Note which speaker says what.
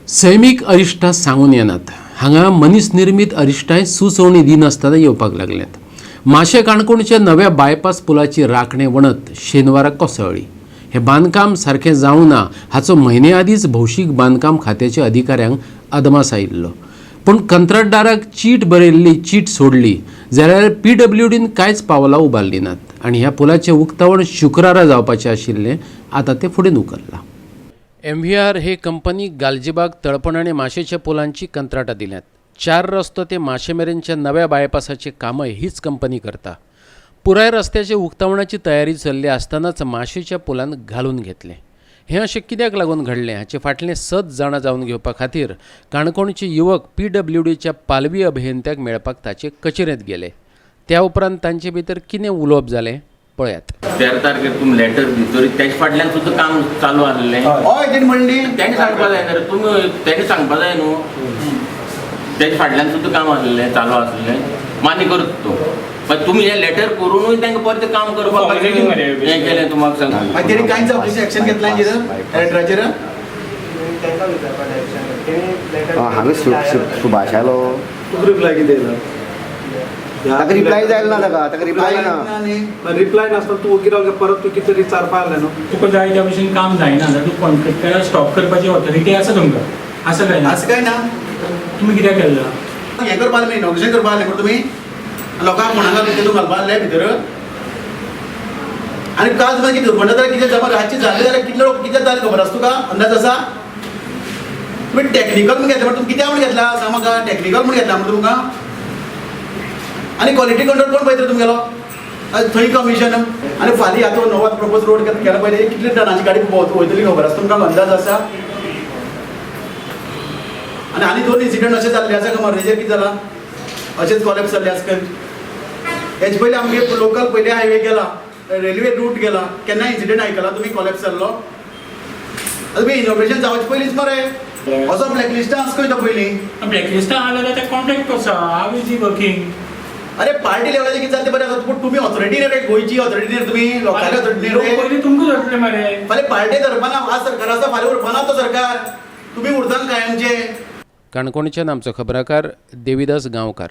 Speaker 1: सैमीक अरिश्टां सांगून येनात. हांगा मनीस निर्मीत अरिश्टांय सुचोवणी दिनासतना येवपाक लागल्यात. माशें काणकोणच्या नव्या बायपास पुलाची राखणे वणत शेनवारा कोसळ्ळी. हें बांदकाम सारकें जावंक ना हाचो म्हयने आदींच भौशीक बांदकाम खात्याच्या अधिकाऱ्यांक अदमास आयिल्लो, पूण कंत्राटदाराक चीट बरयल्ली चीट सोडली जाल्यार पीडब्ल्यूडीन कांयच पावलां उबारलीं नात आनी ह्या पुलाचें उक्तावण शुक्रारा जावपाचें आशिल्लें, आतां तें फुडें उखल्लां. एमव्हीआर हे कंपनीक गालजीबाग, तळपण आनी माशेच्या पुलांची कंत्राटां दिल्यांत. चार रस्तो ते माशे मेरेनच्या नव्या बायपासाचें कामय हीच कंपनी करता. पुराय रस्त्याच्या उक्तावणाची तयारी चल्ली आसतनाच माशेच्या पुलान घालून घेतलें. हें अशें कित्याक लागून घडलें हाचें फाटलें सत जाणा जावन घेवपा खातीर काणकोणचे युवक पीडब्ल्यूडीच्या पालवी अभियंत्याक मेळपाक ताचे कचेरेंत गेले. त्या उपरांत तांचे भितर कितें उलोवप जालें, पळयात.
Speaker 2: 13 तारखेर तुमी लेटर दितरी तेच्या फाटल्यान सुद्दां काम चालू आसलें.
Speaker 3: हय, तेणी म्हणली.
Speaker 2: तेणी सांगपा जाय न्ही रे तुमी, तेणी सांगपा जाय न्हू. तेच्या फाटल्यान सुद्दां काम आसलें, चालू आसलें, मान्य करता तूं. पण तुमी हें लेटर करुनूय तांकां परतें काम करपाक
Speaker 4: Formality मरे.
Speaker 2: हें केलें तुमकां सांग.
Speaker 3: मागीर तेणी कांयच ऑफिशियल एक्शन घेतला लेटराचेर?
Speaker 5: तांकां विचारपाक एक्शन तेणी लेटर.
Speaker 6: हांवें सुभाषालो.
Speaker 7: तुका रिप्लाय कितें येयला?
Speaker 6: ताका रिप्लाय जायल ना, ताका रिप्लाय ना.
Speaker 7: रिप्लाय नासतना तूं ओगी रावलो, परत तूं कितें तरी विचारपा आसलें न्हू.
Speaker 4: तुका जाय त्या भशेन काम जायना जाल्यार तूं कॉन्ट्रॅक्टराक स्टॉप करपाची ऑथॉरिटी आसा तुमकां, आसा काय ना?
Speaker 3: असं काय ना.
Speaker 4: तुमी कित्याक केल्ला?
Speaker 3: हें करपा आसलें, इनॉग्रेशन करपा आसलें म्हणून तुमी लोकांक कोणाक तितून घालपा आसले भितर. आनी काल तुका कितें दुर्घटना जाल्यार कितें जावपा, रातचें जालें जाल्यार कितले लोक कितें जालें खबर आसा तुका? अंदाज आसा? तुमी टॅक्निकल म्हूण घेतला, तुमी कित्याक म्हूण घेतला सांग म्हाका. टॅक्निकल म्हूण घेतला म्हण तुमकां आनी क्वॉलिटी कंट्रोल कोण पळयतलो तुमगेलो थंय कमिशन? आनी फाल्यां आतां नवो प्रपोज रोड केला पळय, कितले टनाची गाडी वयतली खबर आसा तुमकां? अंदाज आसा? आनी आनी दोन इन्सिडंट अशे जाल्ले आसा खबर. कितें जालां, अशेंच कॉलेप्स जाल्ले आसा. हेजे पयलीं आमगे लोकल पयलीं हायवे गेला, रेल्वे रूट गेला, केन्ना इन्सिडंट आयकला तुमी कॉलेप्स जाल्लो? आतां तुमी इनॉग्रेशन जावचे पयलींच मरे असो ब्लॅकलिस्टां आसा खंय तो पयलीं.
Speaker 4: ब्लॅकलिस्टां आहा जाल्यार ते कॉन्ट्रॅक्ट कसो, how is he working?
Speaker 3: अरे, पार्टी लेवलाचेर कितें जाता तें बरें आसा, पूण तुमी ऑथॉरिटी न्ही रे, गोंयची ऑथॉरिटी न्ही तुमी, लोकांची ऑथॉरिटी न्ही रे.
Speaker 4: पयलीं तुमकां धरतले मरे.
Speaker 3: फाल्यां पार्टी धरपाना. आज सरकार आसा, फाल्यां उरपाना तो सरकार, तुमी उरता कायमचे.
Speaker 1: काणकोणच्यान आमचो खबराकार देविदास गांवकार.